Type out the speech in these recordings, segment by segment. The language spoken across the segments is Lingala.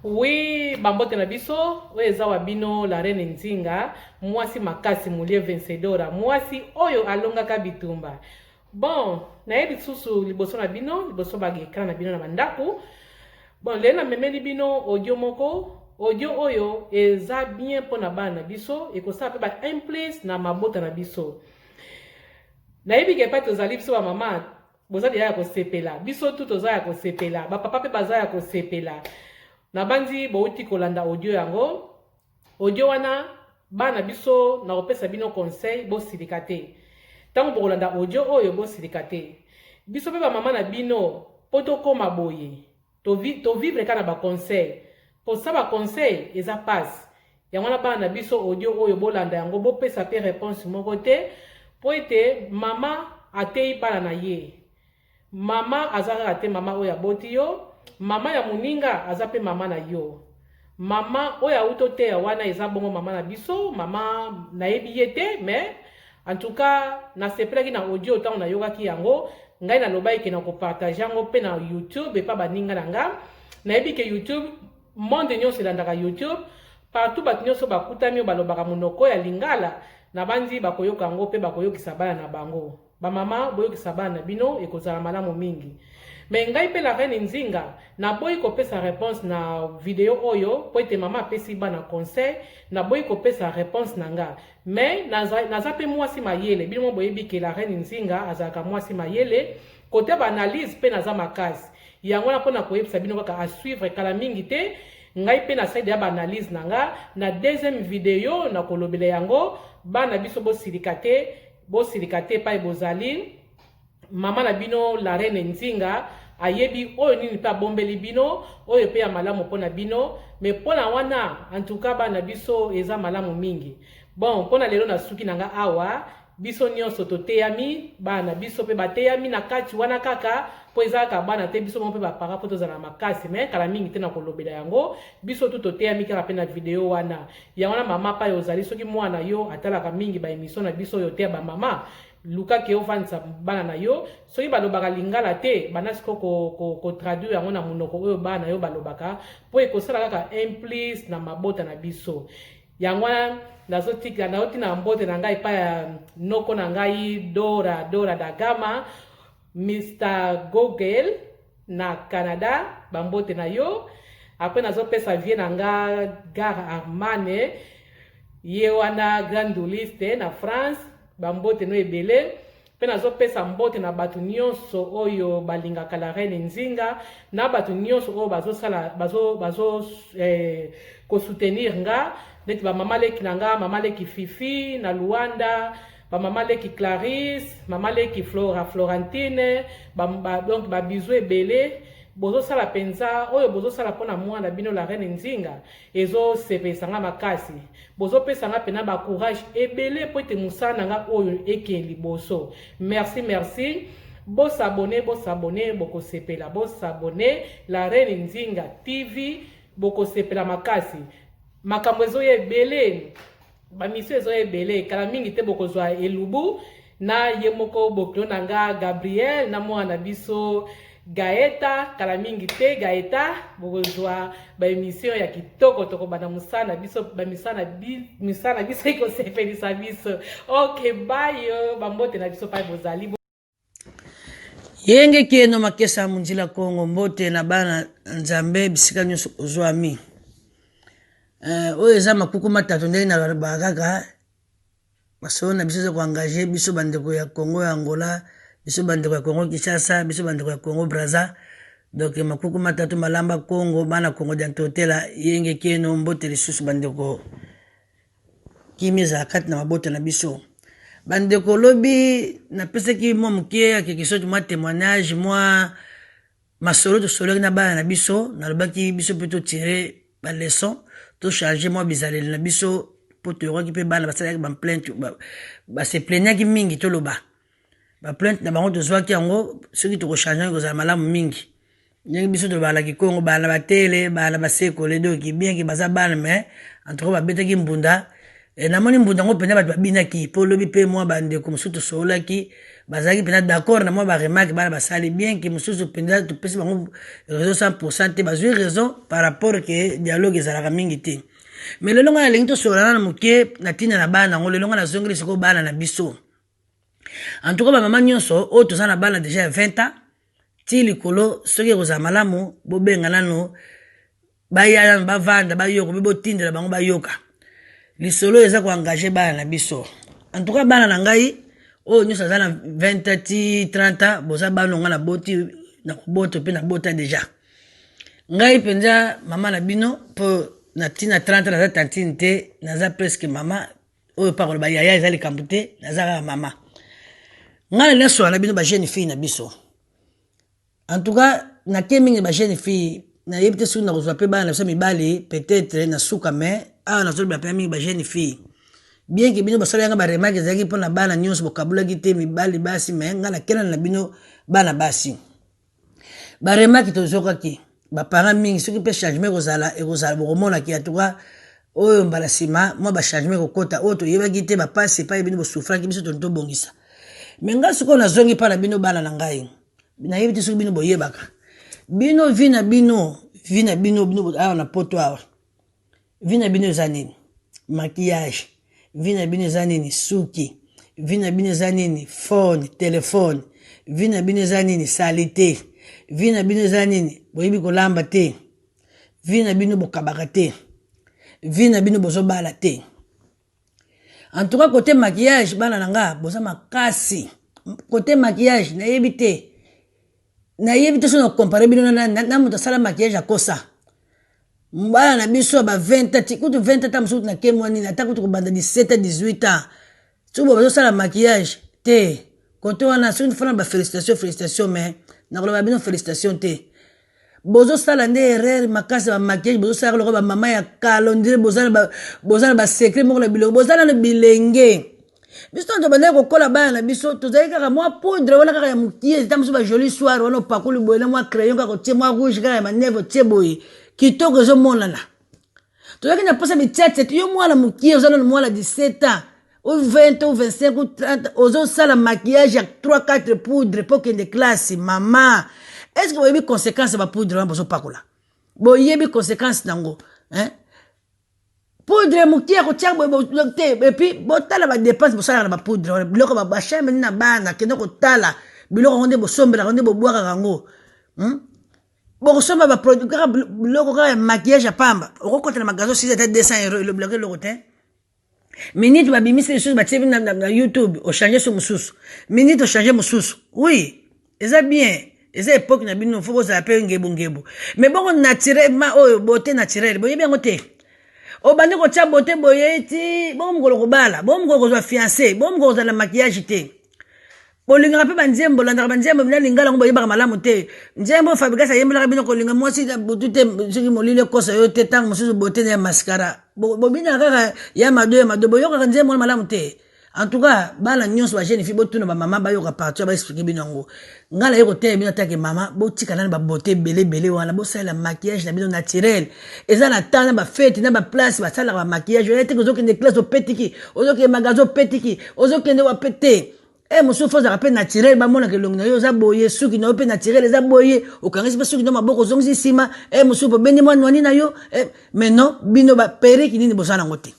Oui, bambote na biso oyo eza wa bino la reine Nzinga, mwasi makasi mulie vencedora, mwasi oyo alongaka bitumba. Bon, naye lisusu liboso na bino, liboso ba ecran na bino na bandako. Bon, lelo namemeli bino audio moko, audio oyo eza bien mpo na bana na biso, ekosala mpe ba implice na mabota na biso. Nayebi ke epai tozali biso ba mama boza deja ya kosepela, biso tu toza ya kosepela, ba papa mpe baza ya kosepela. Nabanzi bouti kolanda audio yango. Audio wana bana biso nakopesa bino conseil, bosilika te. Ntango bokolanda audio oyo bosilika te. Biso mpe bamama na bino mpo tokóma boye tovivre kaka na baconseil, mposa baconseil eza pasi. Yango wana bana na biso audio oyo bolanda yango, bopesa mpe réponse moko te, mpo ete mama ateyi bana na ye. Mama aza kaka te mama oyo aboti yo, mama ya moninga aza mpe mama na yo. Mama oyo auti oteya wana eza bongo mama na biso, mama nayebi ye te, mais en tout cas nasepelaki na audio ntango nayokaki yango. Ngai nalobaki ke na kopartage yango mpe na YouTube epa baninga na nga. Nayebi ke YouTube, monde nyonso elandaka YouTube partout, bato nyonso bakutami oyo balobaka monoko ya Lingala, nabandi bakoyoka yango mpe bakoyokisa bana na bango. Bamama, boyokisa bana na bino, ekozala malamu mingi. Me ngai mpe la reine Nzinga naboyi kopesa réponse na video oyo mpo ete mama apesi bana conseil. Naboyi kopesa réponse na nga, mais naza, naza mpe mwasi mayele. Bino mo boyebi ke la reine Nzinga azalaka mwasi mayele kote baanalyse mpe naza makasi. Yango wana mpona koyebisa bino kaka à suivre, kala mingi te ngai mpe nasali deya baanalyse na nga na deuxième video, nakolobela yango. Bana biso, bosilika te, bosilika te epai bozali. Mama na bino la reine Nzinga ayebi oyo nini mpe abombeli bino oyo mpe ya malamu mpo na bino. Me mpo na wana, en tout cas bana biso, eza malamu mingi. Bon, mpo na lelo nasuki na nga awa. Biso nyonso toteyami, bana biso mpe bateyami na kati wana kaka mpo eza kaka bana te, biso moko mpe bapara mpo tozala makasi. Me kala mingi te na kolobela yango, biso tu toteyami kaka mpe na video wana. Yango wana mama pai ozali, soki mwana yo atalaka mingi baémission na biso oyo te ya bamama, lukaki ofandisa bana na yo. Soki balobaka Lingala te, banda sikoyo kotraduire yango na monoko oyo bana na yo balobaka, mpo ekosala kaka un plus na mabota na biso. Yango wana nazotika, nazotina mbote na ngai epai ya noko na ngai Dora, Dora Dagama, Mr Google na Canada, bambote na yo. Après nazopesa vie na nga Gar Armane, ye wana grand douliste na France, bambote no ebele. Mpe nazopesa mbote na bato nyonso oyo balingaka la reine Nzinga, na bato nyonso oyo bazosala bazo, bazo kosoutenir nga, neti bamama leki na nga, mama leki Fifi na Luanda, bamama leki Clarisse, mama leki Flora, Florentine, donc babizu ebele. Bozosala mpenza oyo bozosala mpona mwana bino la reine Nzinga ezosepelisa nga makasi. Bozopesa nga mpena bacourage ebele mpo ete mosala na nga oyo ekende liboso. Merci, merci. Bosabone, bosabone, bokosepela. Bosabone la reine Nzinga TV, bokosepela makasi. Makambo ezoya ebele, bamisio ezoya ebele. Kala mingi te bokozwa elubu na ye moko bokilo na nga Gabriel na mwana na biso Gaeta. Kala mingi te Gaeta, bokozwa baémission ya kitoko. Tokobanda mosala na biso, bamisala misala na biso ekosepelisa biso. Ok, bayo bambote na biso pai bozali. Yenge kieno makesa munzila Kongo, mbote na bana Nzambe bisika nyonso ozwami. Oyo eza makuku matatu ndenge nalobaka kaka masolo na biso eza koengage biso bandeko ya Congo ya Angola, biso bandeko ya Congo Kinshasa, biso bandeko ya Congo Braza. Donc makuku matatu malamba Congo, bana Congo diantotela yenge kieno, mbote lisusu bandeko. Kimia ezala kati na mabota na biso. Bandeko, lobi napesaki mwa moke ya quelque sorte mwa témoignage, mwa masolo tosololaki na bana na biso. Nalobaki biso mpe totire baleçon, tochange mwa bizaleli na biso, mpo toyokaki mpe bana basalaki baplainte, base plaignaki mingi. Toloba baplainte na bango, tozwaki yango. Soki tokochange yango, ekozala malamu mingi. Ndenge biso tolobaka Kongo, bana batele, bana basekole. Donc bien ke baza bana, mais en tout cas babetaki mbunda. E, namoni mbunda yango mpenza bato babinaki mpo lobi mpe mwa bandeko mosusu tosololaki bazalaki mpenza d'accord na mwa baremarque bana basali, bien ke mosusu mpenza topesi bango raison 100 te, bazwi raison par rapport ke dialogue ezalaka mingi te. Mais lelo ngai nalingi tosolola nana moke na ntina na bana yango. Lelo ngai nazongeli sikoyo bana na biso. En tout cas, bamama nyonso oyo toza na bana déjà ya 20 ans ti likolo, soki ekozala malamu, bobenga nano baya nano, bavanda, bayoka mpe botindela bango bayoka lisolo eza koengager bana na biso. En tout cas, bana na ngai oyo nyonso aza na 20 ans ti 30 ans, boza bana ngai naboti, na kobota mpe nabota déjà. Ngai mpenza mama na bino, mpo na ntina 30 ans naza tantine te, naza presque mama. Oyo mpa koloba yaya eza likambo te, naza kaka mama. Ngai na nasola na bino bajeune fille na biso. En tout cas, nake mingi bajeune fille, nayebi te soki nakozwa mpe bana na biso mibali peut-être na suka, mais awa nazolobela mpenza mingi bajeune fille, bien ke bino basala yanga baremarque ezalaki mpona bana nyonso, bokabulaki te mibali basi, mais ngai nakelana na bino bana basi. Baremarque tozokaki baparent mingi, soki mpe changement ekozala, ekozala, bokomonaki. En tout cas, oyo mbala nsima mwa bachangement ekokɔta, oyo toyebaki te, bapasi epai bino bosouffraki, biso toni tobongisa. Mais ngai sikoyo nazongi mpa na bino bana na ngai. Nayebi te soki bino boyebaka bino vie na bino, vie na bino, bino awa na Poto awa, vie na bino eza nini? Maquillage. Vie na bino eza nini? Suki. Vie na bino eza nini? Phone, telefone. Vie na bino eza nini? Saleté. Vie na bino eza nini? Boyebi kolamba te. Vie na bino, bokabaka te. Vie na bino, bozobala te. En tout cas, côté maquillage, bana na nga boza makasi côté maquillage. Nayebi te, nayebi te soki na comparer bino na moto asala maquillage akosa. Bana na biso ya ba 20 ans, kutu 20 ata mosusu na kemwa nini, ata kutu kobanda 17 18 ans, soki bo bazosala maquillage te kote wana, soki fana bafélicitation, félicitation, mais nakoloba bino félicitation te. Bozosala nde erreur makasi. Bamaquillage bozosala lokola bamama ya kala, on dirait boza na basecret moko na biloko. Boza nano bilenge. Biso ntango tobandaki kokola, bana na biso, tozali kaka mwa poudre wana kaka ya mokie, ata mosusu bajoli soir wana, opakoli boye na mwa crayon kaka, otie mwa rouge kaka ya maneve, otie boye, kitoko ezomonana. Tozalaki na mposa bitiatia te. Yo mwana mokie, oza nano mwana 17 ans ou 20 ou 25 ou 30, ozosala maquillage ya 3 4 poudre mpo okende classe. Mama, est ce que boyebi conséquence ya bapoudre wana bozopakola? Boyebi conséquence nango, hein? Poudre mokie ya kotia te. Et puis botala badépense bosalaka na bapoudre wana, biloko bachambre na bana kende kotala biloko yango nde bosombelaka, nde bobwakaka yango, Bokosomba baproduit kaka, biloko kaka ya maquillage ya pamba, okokota na magasin, osisi ata 200 euro, elobelaka eloko te. Minute babimisi lisusu, batie na, na YouTube, ochange so mosusu, minute ochange mosusu. Oui, eza bien, eza époque na bino, faut bozala mpe ngebungebu. Mais bongo naturellement, oyo beauté naturelle, boyebi yango te. Obandi kotia beauté boye ti bongo mokolo kobala, bongo mokolo kozwa fiancé, bongo mokolo kozala na maquillage te. Bolingaka mpe banzembo, bolandaka banzembo na lingala yango, boyebaka malamu te. Nzembo Fabregas ayembelaka bino, kolinga mwasi butu te, soki molili ekosa yo te, ntango mosusu beauté ya mascara, bobinaka kaka ya mado ya mado, boyokaka nzembo wana malamu te. En tout cas, bana nyonso bajeune fille, botuna bamama, bayoka partout, baexpliquer bino yango. Ngai naye koteya bino atake mama, botika nani babeauté ebele ebele wana, bosalela maquillage na bino naturel. Eza na temps na bafete na baplace basalaka bamaquillage oya te. Ozokende classe, opetiki, ozokende magasin, opetiki, ozokende wape te. E mosusu faut ozalaka mpe naturel, bamonaka elongi na yo oza boye, suki na yo mpe naturel eza boye, okangisi mpe suki na maboko, ozongisi nsima. E mosusu bobendi mwa nwani na yo. E, mais non, bino baperruque nini boza nango te,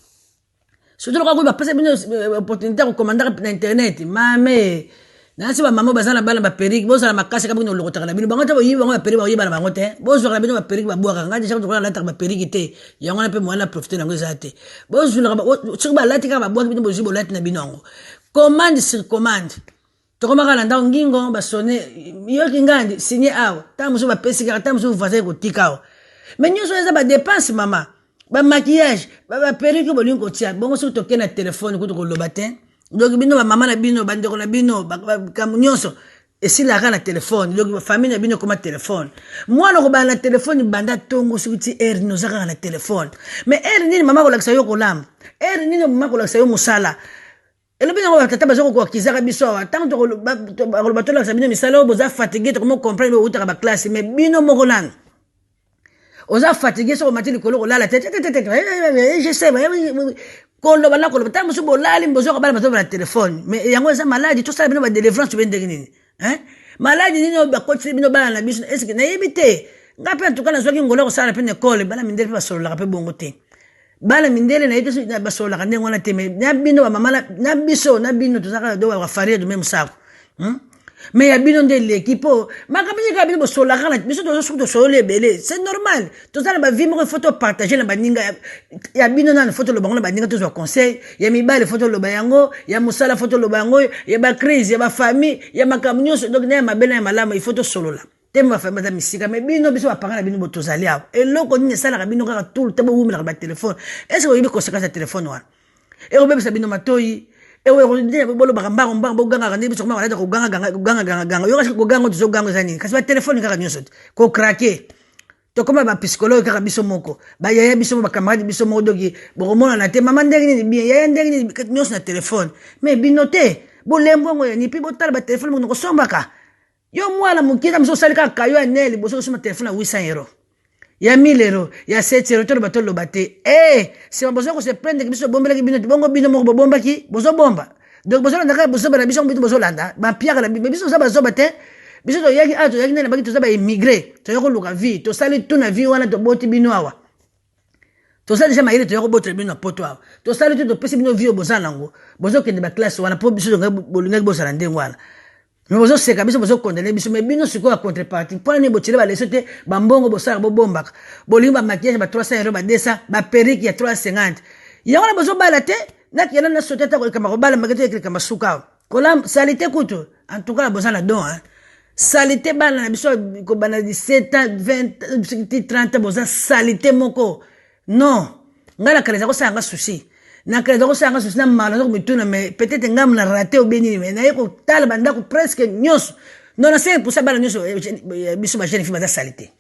surtout lokola koyi bapesa bino opportunité ya kocommandaka na internet. Mame nasi, bamama baza na bana, baperruque bozala makasi kaka, bino olokotaka na bino bango te, boyibi bango baperruque, bakoyeba na bango te. Bozwaka na bino baperruque, babwakaka. Ngai déjà tokola alataka baperruque te, yango wana mpe mwana profite nango eza te. Bozwilaka, soki balati kaka, babwaki, bino bozwi, bolati na bino yango, commande sur commande. Tokomaka na ndako, ngingo basone, yoki ngandi signe awa, ntango mosusu bapesi kaka, ntango mosusu voisin ekotika awa. Mais nyonso eza badépense, mama, bamaquillage, baperruque bolingi kotia bongo. Soki tokei na telefone, kutu koloba te. Donc bino bamama na bino, bandeko na bino, makambo nyonso esilaka na telefone. Donc famille na bino ekoma telefone. Mwana kobanda na telefone banda ntongo soki ti heure nini, oza kaka na telefone. Mais heure nini mama kolakisa yo kolamba? Heure nini mama kolakisa yo mosala? Elobi nango batata baza kokoakizaka biso awa. Ntango bakoloba tolakisa bino misala oyo, boza fatigue, tokoma comprendre, outaka baklasse. Mais bino moko nanu oza fatigue, soki omati likolo kolala te, je sais. Koloba na koloba, ntango mosusu bolali, bozwaka bana bazoba na telefone, mais yango eza maladi. Tosala bino badelivrance tobe ndenge nini, hein? Maladi nini oyo bakotisi bino bana na biso? Eske nayebi te. Nga mpe antuka nazwaki ngolo ya kosala mpe na ekole. Bana mindele mpe basololaka mpe bongo te. Bana mindele nayebi te, basololaka ndenge wana te. Mais na bino bamama na biso na bino, tozalaka do bafaria do meme sako, Mais ya bino nde eleki, mpo makambo nini kaka bino bosololaka na biso? Tozo soki tosololi ebele, c'est normal. Toza na bavie moko, faut topartage na baninga. Ya bino nano, faut toloba yango na baninga, tozwa conseil. Ya mibale, faut toloba yango. Ya mosala, faut toloba yango. Ya bacrise, ya bafamille, ya makambo nyonso. Donc na ya mabe na ya malamu, il faut tosolola te. Bafamille baza misika, mais bino, biso baparent na bino, bo tozali awa. Eloko nini esalaka bino kaka tout le temps bowumelaka batelefone? Est-ce boyebi conséquence ya telefone wana? Ekobebisa bino matoi, bolobaka mbango mbango, bogangaka nde biso koma balata kogangagangaganga. Yoka koganga, tozoganga, eza nini? Kasi batelefone kaka nyonso te, kocraquer. Tokóma bapsychologue kaka biso moko, bayaya biso moko, bacamarade biso moko. Doki bokomonana te, mama ndenge nini bien, yaya ndenge nini, nyonso na telefone. Mais bino te, bolembo yango yani. Mpe botala batelefone moko kosombaka. Yo mwana moke na mosu, osali kaka kayo ya ne liboso, osomba telefone ya 800 euro, ya 1000 euro, ya 7 euro. Toloba, toloba te. E nsima boza kose plaindre, biso bombelaki bino te. Bongo bino moko bobombaki, bozobomba. Donc bozolanda kaka bozoba na biso. Bino bozolanda bampiaka na biso. Biso toza bazoba te. Biso toyaki awa, toyaki nde na baki, toza baimmigré, toya koluka vie. Tosali tu na vie wana, toboti bino awa. Toza deja mayele, toya kobotela bino na poto awa. Tosali tu, topesi bino vie oyo boza nango. Bozokende baclasse wana mpo biso bolingaki bozala ndenge wana. Mais bozoseka biso, bozocondamner biso. Mais bino sikoyo ya contrepartie, mpona nini botiele baleso te? Bambongo bosalaka, bobombaka. Bolingi bamaquillage ba 300 euro, ba 200, baperruque ya 350. Yango wana bozobala te. Nakenda na sote ata kolekama kobala make te, ekelekama suka awa kola sali te kutu. En tout cas boza na don, hein? Saleté, bana na biso kobanda 17 ans, 20, 30 ans, boza saleté moko. Non, ngai nakala eza kosala nga souci, nakala eza kosala nga souci na mala, naza komituna, mais peut-être ngai na raté obe nini. Mais naye kotala bandako presque nyonso, 95 % bana nyonso biso bajeune fille baza saleté.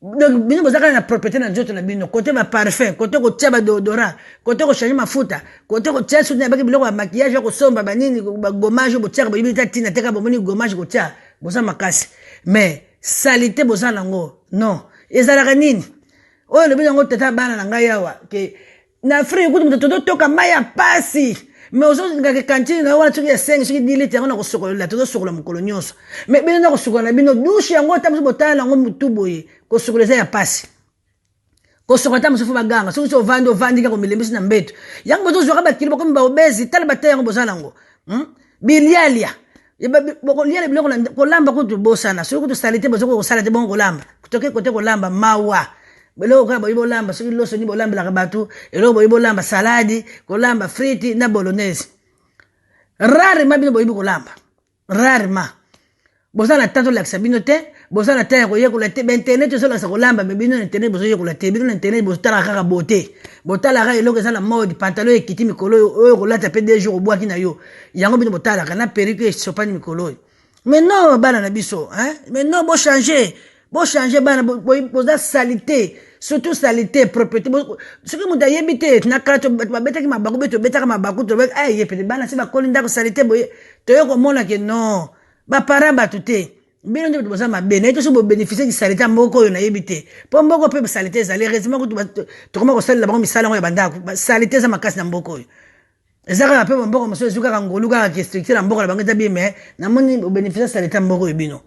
Donc bino boza kaka na propriété na nzoto na bino, kote baparfum, kote kotia badéodorant, kote kochange mafuta, kote kotia soki nayebaki biloko ya maquillage ya kosomba, banini, bagommage botiaka, boyebi ta ntina te. Kaka bomoni gommage kotia, boza makasi. Mais saleté boza nango, non, ezalaka nini oyo elobi yango? Tata bana na ngai awa ke na Afrique kutu moto tozotoka mai ya pasi, mais ozolingaka cantine na yo wana, soki ya 5, soki 10 litre, yango na kosokolela, tozosokola mokolo nyonso. Mais bino na kosokola na bino douche yango, ata mosu botala yango motu boye, kosokola eza ya pasi. Kosokola ata mosusu baganga. Soki so ovandi, ovandi kaka, omilembisi na mbeto yango, bozozwaka bakilo, bakomi baobèse. Tala bata yango boza nango, Bilialia, bokolia biloko, kolamba kutu bosana. Soki kutu sali te, bozoki kosala te bongo kolamba. Toke kote kolamba, mawa. Eloko kaka boyi bolamba, soki loso nini bolambelaka bato, eloko boyi bolamba, saladi, kolamba friti na bolognaise. Rarement bino boyebi kolamba, rarement. Boza na temps tolakisa bino te, boza na temps ya koyekola te. Bainternet ezolakisa kolamba, mais bino na internet bozoyekola te. Bino na internet botalaka kaka bote, botalaka eloko eza na mode, pantalon ekiti mikolo oyo, kolata mpe 2 jours obwaki na yo. Yango bino botalaka na perruque esopani mikolo oyo. Mais non, bana na biso, hein? Mais non, bochange, bochange bana. Boza saleté, surtout saleté, propreté. Soki moto ayebi te, na kala bato babetaki mabaku, be tobetaka mabaku, tolobaki aye pete. Bana si bakoli ndako saleté boye, toye komona ke non, baparent bato te. Bino nde bato boza mabe. Nayebi te soki bobénéficie saleté ya mboka oyo, nayebi te, mpo mboka mpe saleté ezali. Heureusement kutu tokoma kosalela bango misala yango ya bandako. Saleté eza makasi na mboka oyo. Eza kaka mpe bamboka mosusu ezwi kaka ngolu, kaka ke structure ya mboka na bango eza bien. Mais namoni bobénéficie saleté ya mboka oyo. Bino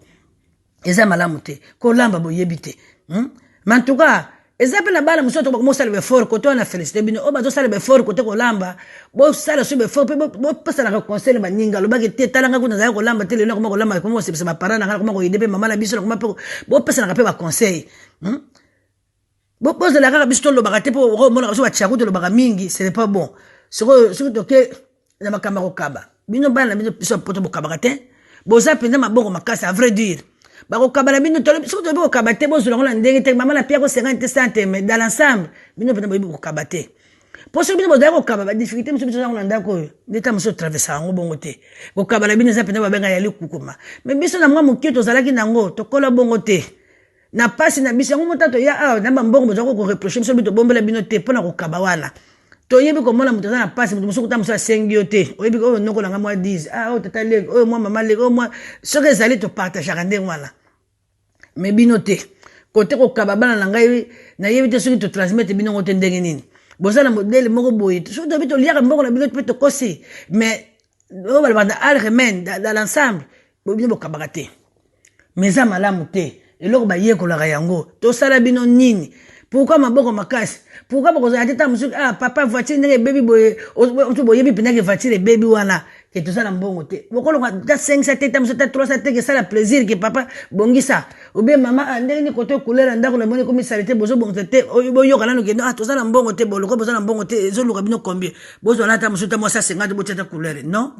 eza malamu te, kolamba boyebi te, Mais en tout cas eza mpe na bana mosusu to bakomosala baeffort kote wana. Félicité bino oyo bazosala baeffort kote kolamba. Bosala so baeffort mpe bopesanaka conseil. Baninga alobaki te, talanga kuna, nazali kolamba te, lelo nakoma kolamba, koma kosepesa baparent na ngai, nakoma koaider mpe mama na biso, nakoma mpe. Bopesanaka mpe baconseil. Bozela kaka biso tolobaka te, mpo omonaka biso batiaku, tolobaka mingi, ce n'est pas bon. Sikoyo soki toke na makambo ya kokaba, bino bana na bino, biso poto bokabaka te, boza mpenza maboko makasi. À vrai dire, bakokaba na bino, soki toyebi kokaba te, bozwela yango na ndenge te. Mama na pia kosenga te sante, mais dans l'ensemble bino mpenza boyebi kokaba te. Mpo soki bino bozali kokaba, badifficulté mosusu biso yango na ndako oyo nde ta mosusu traversaka yango bongo te. Kokaba na bino eza mpenza babenga ya likukuma. Mais biso na mwa moke tozalaki nango, tokola bongo te na pasi na biso. Yango mota toya awa na bambongo, bozalaki koreprocher biso, bi tobombela bino te mpona kokaba wana. Toyebi komona moto aza na pasi, moto mosuku ta mosusu asengi yo te, oyebi oyo noko na nga mwa 10, ah, oyo tata leki, oyo mwa mama leki, oyo mwa soki ezali, topartageaka ndenge wana. Mais bino te, kote kokaba, bana na ngai, nayebi te soki totransmettre bino ngo te ndenge nini. Boza na modele moko boye. Soki tobi toliaka mbongo na bino mpe tokosi, mais oyo balobaka na al remain dans l'ensemble, bino bokabaka te. Mais eza malamu te. Eloko bayekolaka yango. Tosala bino nini? Pourquoi maboko makasi? Pourquoi bokozala te ntango mosusu, ah papa, voiture ndenge ebebi boye, boyebi mpenza ke voiture ebebi wana, ke toza na mbongo te. Bokolonga ata 500 te, ta mosusu ata 300 te, ke esala plaisir ke papa bongisa. Obe mama, ah, ndenge nini kote couleur ya ndako namoni ekomi saleté, bozobongisa te. Boyoka nanu ke ah, toza na mbongo te, boloko boza na mbongo te, ezoluka bino combien? Bozwa na ata mosusu ata mwasi 50, botia ata couleur. Non.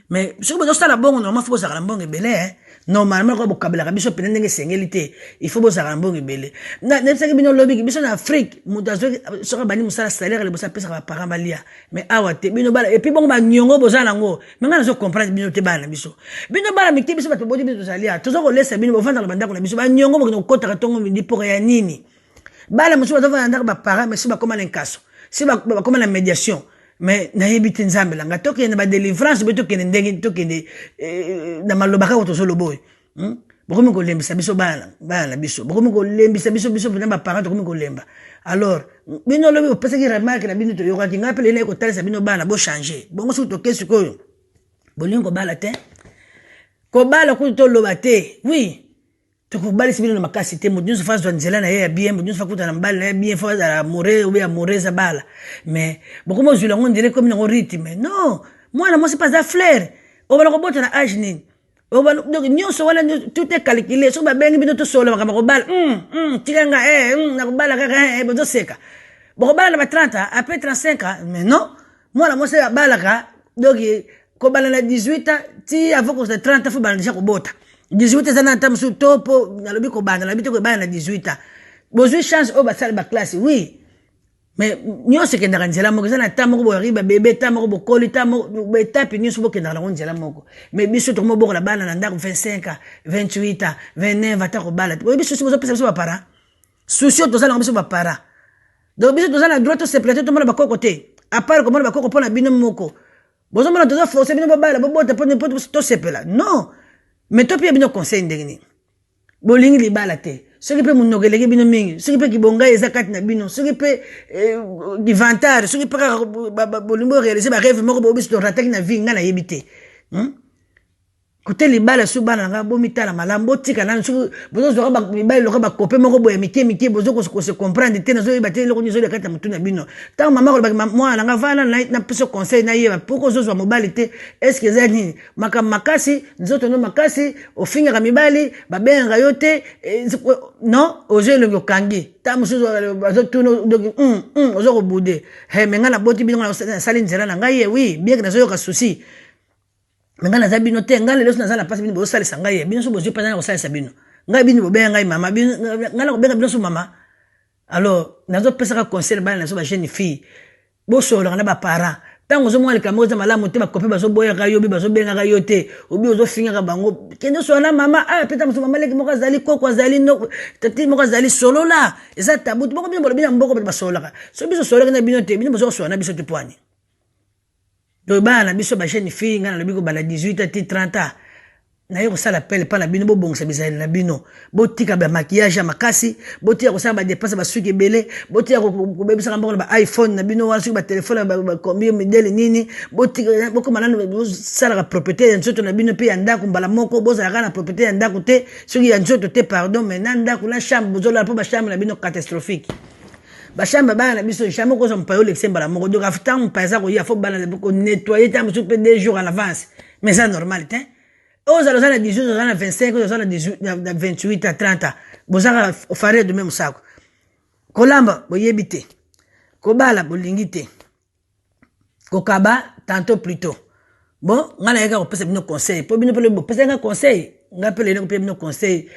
Mais soki bozosala bongo, normalement faut bozalaka na mbongo ebele, eh. Normalement kaka bokabelaka biso pene ndenge esengeli te, il faut bozalaka na mbongo ebele. Nayebisaki bino lobiki, biso na Afrique, moto azwaki soki abandi mosala, salaire liboso apesaka baparent balia. Mais awa te, bino bana, et puis bongo baniongo boza nango. Mais ngai nazo comprendre bino te, bana na biso. Bino bana mike, biso bato bodi, biso tozali awa, toza kolesa bino, bovandaka na bandako na biso, baniongo bokende kokotaka ntongo midi mpoka ya nini? Bana mosusu bazovanda na ndako baparent, mais si bakóma na nkaso, si bakóma na médiation, mais nayebi te. Nzambe na ngai, tokende na badélivrance be, tokende ndenge tokende na maloba kaka tozoloba oyo, Bokomi kolembisa biso, bana na biso, bokomi kolembisa biso, biso mpena baparent tokomi kolemba. Alors bino lobi bopesaki remarque na bino, toyokaki. Ngai mpe lelo naye kotalisa bino, bana, bochange bongo. Soki toke sikoyo, bolingi kobala te, kobala kutu toloba te. Oui, tokobalisi bino na makasi te. Moto nyonso fa azwa nzela na ye ya bien, moto nyonso fa kuta na mobali na ye bien, fa azala amoureux obe amoureuse, abala. Mais bokomi ozwila yango nzela, ekomi nango rythme. Non, mwana mwasi mpe aza fleur. Obala kobota na age nini? Donc nyonso wana, tout est calculé. Soki babengi bino, tosola makambo kobala, tika nga, nakobala kaka, bozoseka. Bokobala na ba 30 ans, après 35 ans. Mais non, mwana mwasi abalaka, donc kobala na 18 ans ti avant kozala 30 ans, faut bala déjà kobota. 18 eza na ata mosusu to mpo nalobi kobanda, nalobi te kobala na 18 ans. Bozwi chance oyo basala baclasse, oui, mais nyonso ekendaka nzela moko. Eza na ta moko boyaki babebe, ta moko bokoli, ta moko baetape nyonso bokendaka nango nzela moko. Mais biso tokomobokola bana na ndako 25 ans, 28 ans, 29, ata kobala te. Boyebi souci bozopesa biso baparent? Souci oyo toza nango biso baparent. Donc biso toza na droit tosepela te, tomona bakoko te, à part komona bakoko mpo na bino moko. Bozomona toza force bino bobala, bobota mpo tosepela. Non, mais topia bino conseil ndenge nini? Bolingi libala te, soki mpe monoko eleki bino mingi, soki mpe kibongai eza kati na bino, soki mpe inventaire, soki mpe kaka bolingi boréalise barêve moko boyo biso torataki na vie, ngai nayebi te, Kote libala su, bana na ngai, bomitala malamu, botika nanu. Soki bozozwaka mibali loka bakope moko boye mike mike, bozo kose comprendre te, nazoyeba te eloko nini ezolia kati ya motu na bino. Ntango mama kolobaki, mwana na ngai, vana napesa conseil, nayeba poko ozozwa mobali te. Est-ce eza nini? Makambo makasi, nzoto no makasi, ofingaka mibali, babengaka yo te. Non, ozwa elongi okangi, ntango mosusu bazotuna, donc oza kobude. Mais ngai naboti bino, nasali nzela na ngai ye. Oui, bien que nazoyoka souci, mais ngai naza bino te. Ngai lelo so naza na mpasi, bino bozosalisa ngai ye. Bino so bozwi mpenza na kosalisa bino ngai, bino bobenga ngai mama, ngai na kobenga bino so mama. Alors nazopesaka conseil bana nazo, bajeune fille, bosololaka na baparent. Ntango ozomona likambo eza malamu te, bakope bazoboyaka yo, bi bazobengaka yo te, obi ozofingaka bango, kende osola na mama. Ah, peta mosu, mama leki moko azali, koko azali, tati moko azali, solola. Eza tabu te. Boko bino bolobi na mboko bato basololaka. So biso sololaki na bino te, bino bozokosola na biso te pwani. Donc bana na biso, bajeune fille, ngai nalobi kobanda 18 ti 30 ans, naye kosala pele mpa na bino, bobongisa bizaleli na bino, botika bamaquillage ya makasi, botika kosala badépense, basuki ebele, botika kobebisaka mbongo na ba iPhone na bino wana, soki batelefone bacombien modèle nini. Botika, bokoma nanu bosalaka propriété ya nzoto na bino mpe ya ndako mbala moko. Bozalaka na propriété ya ndako te, soki ya nzoto te, pardon, mais na ndako, na chambre bozolala, mpo bachambre na bino catastrophique. Bachambre bana na biso, jamais okozwa mopaya olekise mbala moko. Donc ntango mopaya aza koya, faut bana konettoyer ntango mosusu mpe 2 jours à l'avance. Mais eza normal te. Ozala oza na 18, oza na 25, oza na 28 à 30 ans, bozaka farine de même sako. Kolamba boyebi te, kobala bolingi te, kokaba tantôt plutôt. Bon, ngai nayeka kopesa bino conseil mpo bino mpe bopesa nga conseil. Ngai mpe lelo kopesa bino conseil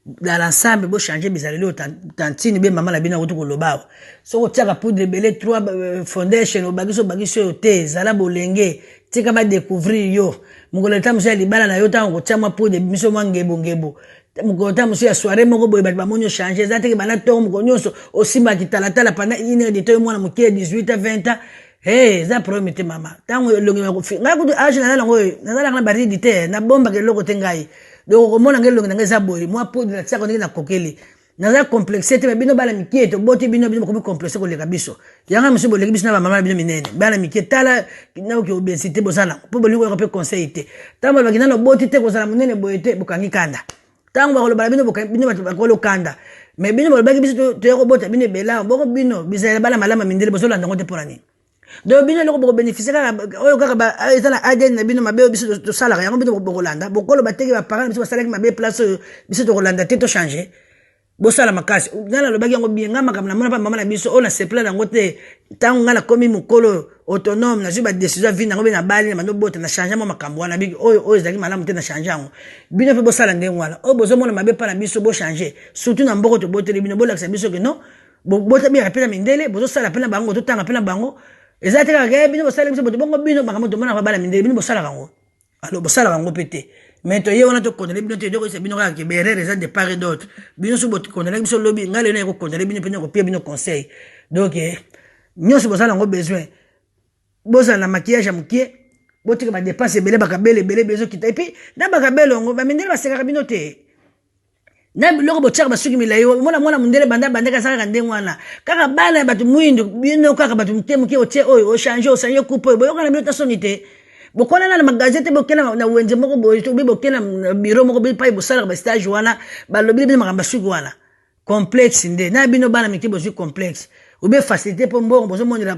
dans l'ensemble, bochange bizaleli oyo tantine be mama na bino akuti koloba awa. Soki otiaka poudre ebele, trois foundation, obakisi, obakisi oyo te, ezala bolenge, tika badécouvrir yo. Mokolo eta mosu ya libala na yo, ntango kotia mwa poudre, miso mwa ngebongebo, mokolo ta mosu ya soirée moko boye, bato bamoni ochange. Eza teke banda ntongo, mokolo nyonso osimbaki talatala pendant une heure de temps. Yo mwana moke ya 18 a 20 ans, hey, eza problème te mama. Ntango elongi ngai kutu age naza nango oyo, nazalaka na baridi te, nabombaka eloko te ngai. Donc okomona ngai, elongi na ngai eza boye, mwa poudre natiaka ndenge nakokeli. Naza complexe te, bino bana mikie toboti bino, bino bokomi complexe koleka biso. Yanga mosusu boleki biso na bamama na bino minene. Bana mikie tala naoki obesité boza nango mpo bolingi koyoka mpe conseil te. Ntango balobaki nano oboti te kozala monene boye te, bokangi kanda. Ntango bakoloba na bino, bino bato bakolo kanda. Mais bino balobaki biso toya kobota bino ebela boko bino bizala bana malamu mindele bozolanda yango te mpo na nini? Donc bino eloko bokobénéficie kaka oyo kaka eza na ADN na bino, mabe oyo biso tosalaka yango bino bokolanda. Bokoloba teke baparent na biso basalaki mabe, place oyo biso tokolanda te, tochange. Bosala makasi. Ngai nalobaki yango bien. Ngai makambo namona mpa mama na biso oyo nasepela yango te. Ntango ngai nakomi mokolo autonome, nazwi badécision ya vie nango mpe nabali na bando bota, na change mwa makambo wana. Biki oyo oyo ezalaki malamu te, na change yango. Bino mpe bosala ndenge wana. Oyo bozomona mabe mpa na biso, bochange, surtout na mboko toboteli bino. Bolakisa biso ke non, botami mpe na mindele, bozosala mpe na bango, totanga mpe na bango. Eza te kaka bino bosala biso boto bongo. Bino makambo tomonaka bana mindele, bino bosalaka yango, alors bosalaka yango mpe te. Mais toye wana tokondane bino te, tokoyesa bino kaka ke berere eza de part et d'autre. Bino so bokondanaki biso lobi, ngai lelo nakokondane bino mpe nakopia bino conseil. Donc nyonso bozala yango besoin, bozala na maquillage ya mokie, botika badépenses ebele, bakabele ebele bezokita. Et puis na bakabele yango, bamindele basekaka bino te na biloko botiaka basuki milai. Omona mwana mondele banda bandaki asalaka ndenge wana, kaka bana ya bato mwindu, bino kaka bato moke moke, otie oyo, ochange, ochange coupe oyo. Boyokana bino ta soni te. Bokona na magasin te, boke na wenze moko boye to boke na bureau moko pai bosalaka bastage wana, balobi bino makambo basuki wana. Complexe nde na bino bana mike bozwi complexe obe facilité mpo mbongo bozomonela,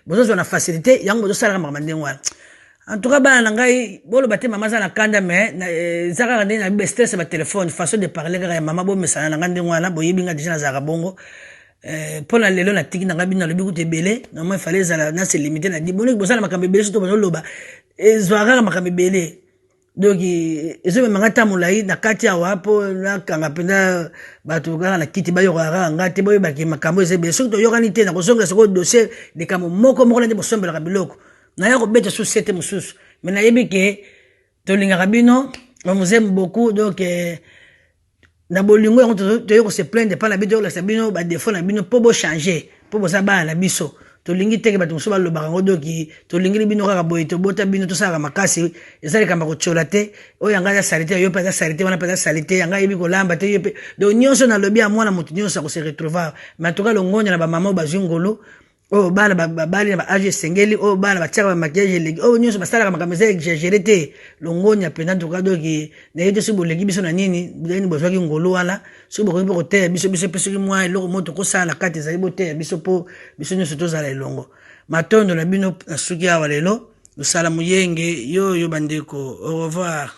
bozozwa na facilité yango, bozosalaka makambo ndenge wana. En tout cas, bana na ngai, boloba te mama aza na kanda, mais eza kaka ndenge na bibe, stress ya batelefone, façon de parler kaka ya mama. Bomesana na ngai ndenge wana, boyebi ngai déjà, nazalaka bongo. Mpo na lelo natiki na ngai bino, nalobi kutu ebele. Normalement efale ezala na se limité na di boniki. Bosala makambo ebele, soto bazoloba ezwaka kaka makambo ebele. Donc ezomemanga ntango molai na kati awa mpo nakanga mpenza bato kaka na kiti, bayokaka kaka nga te. Boyebaki makambo eza ebele. Soki toyokani te, nakozongela sikoyo dossier likambo moko moko na nde bosombelaka biloko. Naya kobeta susu sete mosusu, mais nayebi ke tolingaka bino, on vous aime beaucoup. Donc na bolingo yango toye kose plaindre mpa na bino, tokolakisa bino badéfauts na bino mpo bochange, mpo boza bana na biso. Tolingi teke bato mosusu balobaka yango. Donc tolingeli bino kaka boye, tobota bino, tosalaka makasi. Eza likambo ya kotiola te. Oyo yanga aza sali te, yo mpe aza sali te, wana mpe aza sali te, yanga ayebi kolamba te, yo mpe. Donc nyonso nalobi ya mwana moto nyonso akose retrouver. Mais en tout cas, longonya na bamama oyo bazwi ngolu, oyo bana babali na baâge esengeli, oyo bana batiaka bamaquillage eleki, oyo nyonso basalaka makambo eza exagéré te. Longonya mpenza ntuka. Donc nayebi te soki boleki biso na nini, nini bozwaki ngolu wana. Soki bokoki mpe koteya biso, biso mpe soki mwa eloko moko tokosala na kati ezali, boteya biso mpo biso nyonso tozala elongo. Matondo na bino. Na suki awa lelo, losala moyenge yoyo bandeko. Au revoir.